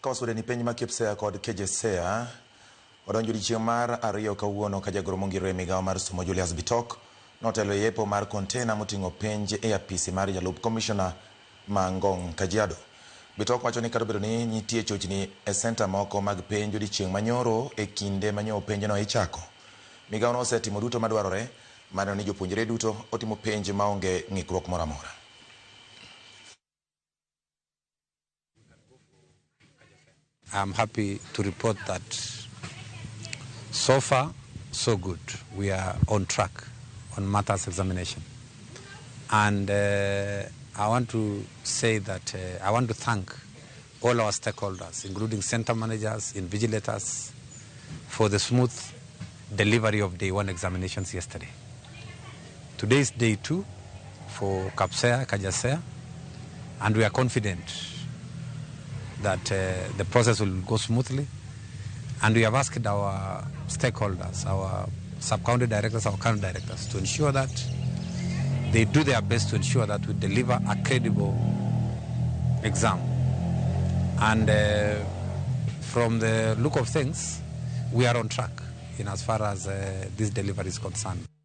Ka wasude ni penj ma KPSEA kod KJSEA odonjo odiechieng' mar ariyo kawuono ka jagoro mongirore e migawo mar somo Julius Bitok notelo e yepo mar kontena moting'o penj e apisi mar jalup komishona ma Ngong' Kajiado. Bitok wacho ni kata obedo ni nitie chochni e senta moko mag penj odiechieng' manyoro e kinde manyo penjno ichako, migawono osetimo duto madwarore mar neno ni jopuonjre duto otimo penj maonge ng'ikruok moro amora. I'm happy to report that so far, so good. We are on track on matters examination. And I want to say that I want to thank all our stakeholders, including center managers, invigilators, for the smooth delivery of day one examinations yesterday. Today is day two for KPSEA, KJSEA, and we are confident that the process will go smoothly. And we have asked our stakeholders, our sub-county directors, our county directors, to ensure that they do their best to ensure that we deliver a credible exam. And from the look of things, we are on track in as far as this delivery is concerned.